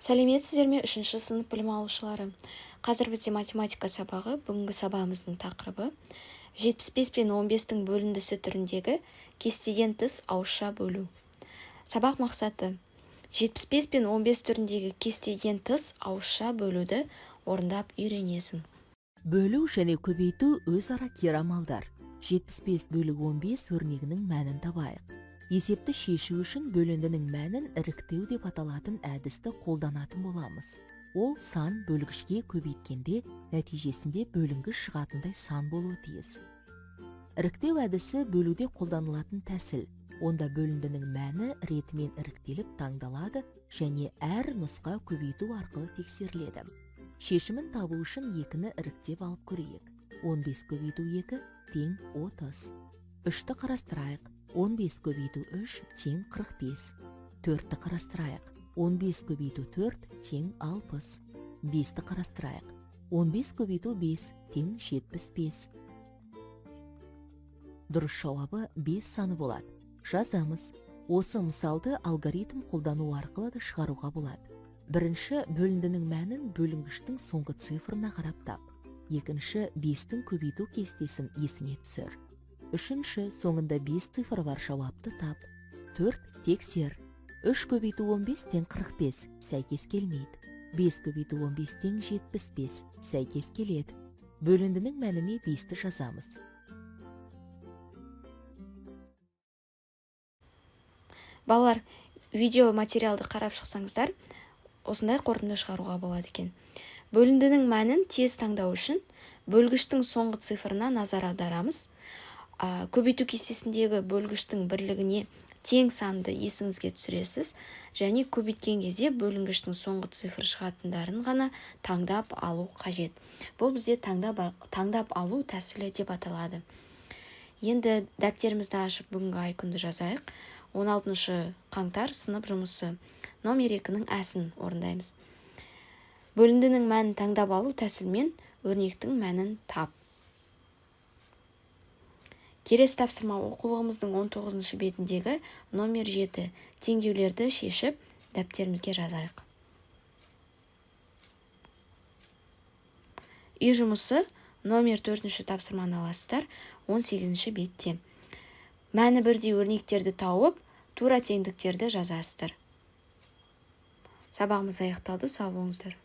Сәлеметсіздер ме, 3-ші сынып білім алушылары. Қазір бізде математика сабағы. Бүгінгі сабағымыздың тақырыбы 75 пен 15-тің бөліндісі түріндегі кестеден тыс ауызша бөлу. Сабақ мақсаты: 75 пен 15 түріндегі кестеден тыс ауызша бөлуді орындап үйренесің. Бөлу және көбейту өзара кері амалдар. 75 бөлік 15 өрнегінің мәнін табайық. Есепті шешу үшін бөліндінің мәнін іріктеу деп аталатын әдісті қолданатын боламыз. Ол сан бөлгішке көбейткенде нәтижесінде бөлінгіш шығатындай сан болуы тиіс. Іріктеу әдісі бөлуде қолданылатын тәсіл. Онда бөліндінің мәні ретімен іріктеліп таңдалады және әр нұсқа көбейту арқылы тексеріледі. Шешімін табу үшін 2-ні іріктеп алып көрейік. 15 көбейту 2 тең 30. 3-ті қарастырайық. 15 көбейту 3 тең 45. 4-ті қарастырайық. 15 көбейту 4 тең 60. 5-ті қарастырайық. 15 көбейту 5 тең 75. Дұрыс жауабы 5 саны болады. Жазамыз. Осы мысалды алгоритм қолдану арқылы да шығаруға болады. Бірінші, бөліндінің мәнін бөлінгіштің соңғы цифрына қарап тап. Екінші, 5-тің көбейту кестесін есіңе түсір. Үшінші, соңында 5 цифр бар жауапты тап. 4, тексер. 3 көбейту 15 тең 45, сәйкес келмейді. 5 көбейту 15 тең 75, сәйкес келеді. Бөліндінің мәніне 5-ті жазамыз. Балалар, видео материалды қарап шықсаңыздар, осындай қорытынды шығаруға болады екен. Бөліндінің мәнін тез таңдау үшін бөлгіштің соңғы цифрына назар аударамыз. Көбейту кестесіндегі бөлгіштің бірлігіне тең санды есіңізге түсіресіз және көбейткен кезде бөлінгіштің соңғы цифры шығатындарын ғана таңдап алу қажет. Бұл бізде таңдап алу тәсілі деп аталады. Енді дәптерімізді ашып бүгінгі ай күнді жазайық. 16 қаңтар сынып жұмысы номер 2-нің әсін орындаймыз. Бөліндінің мәнін таңдап алу тәсілімен өрнектің мәнін тап. Келесі тапсырма оқулығымыздың 19 бетіндегі номер 7 теңдеулерді шешіп дәптерімізге жазайық. Үй жұмысы номер 4 тапсырманы аласыздар 18 бетте. Мәні бірдей өрнектерді тауып, тура теңдіктерді жазасыздар. Сабағымыз аяқталды, сау болыңыздар.